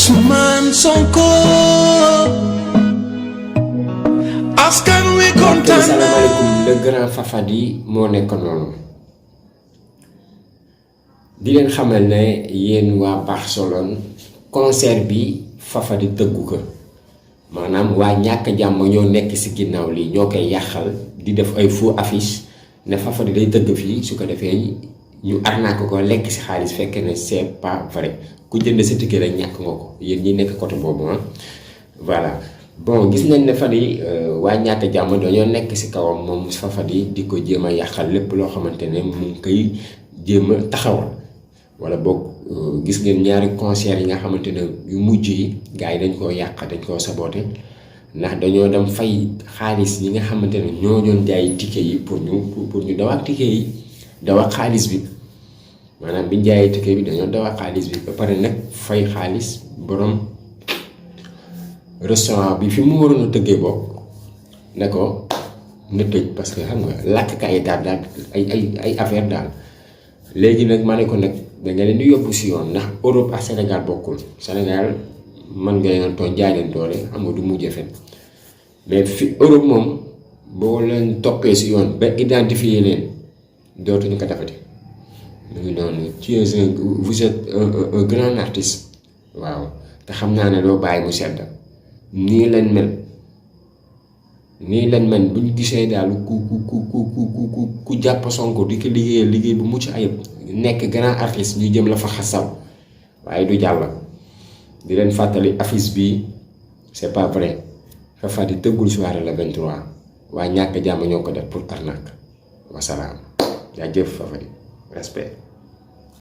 Ousmane Sonko askan wi kontaan na. Salaamaaleykum, le grand Fafadi moo nekk noonu di leen xamal ne yéen waa Barcelone concert bi Fafadi tëggu ko maanaam waa ñàkk jàmm ñoo nekk ci ginnaaw lii ñoo koy yàqal di def ay faux affiche ne Fafadi day tëgg fii su ko defee ñu arnaque ko lekk ci xaalis fekk ne c'est pas vrai ku jënd sa ticket rek ñàkk nga ko yéen ñi nekk côté boobu voilà. Bon gis nañ ne Fadi waa ñàkk jàmm dañoo nekk ci kawam moom Fafadi di ko jéem a yàqal lépp loo xamante ne mu ngi koy jéem a taxawal wala boog gis ngeen ñaari concert yi nga xamante ne yu mujj yi gars yi dañ koo yàq dañ koo saboté ndax dañoo dem fay xaalis yi nga xamante ne ñoo doon jaay ticket yi pour ñu daw ak ticket yi daw ak xaalis bi maanaam biñ jaayee ticket bi dañoo daw ak xaalis bi ba pare nag fay xaalis borom restaurant bi fi mu waroon a tëggee bokk ne ko na tëj parce que xam nga làkk ka ay daal ay affaire daal léegi nag ma ne ko nag da nga leen di yóbbu si yoon ndax Europe ak Sénégal bokkul Sénégal mën nga leen toog jaay leen doole xam nga du mujjee fen mais fi Europe moom boo leen toppee si yoon ba identifier leen dootuñu ko defati mu ngi noonu vous êtes un grand artiste waaw te xam naa ne doo bàyyi mu sedd nii lañ mel bu ñu gisee daal ku jàpp Sonko di ko liggéeyal liggéey bu mucc ayib nekk grand artiste ñu jëm la fa xasaw waaye du jàll di leen fàttali affiche bi c'est pas vrai Fafadi tëggul soirée le 23 waa ñàkk jàmm ñoo ko def pour arnaque wasalaam jaajëf Fafadi respect.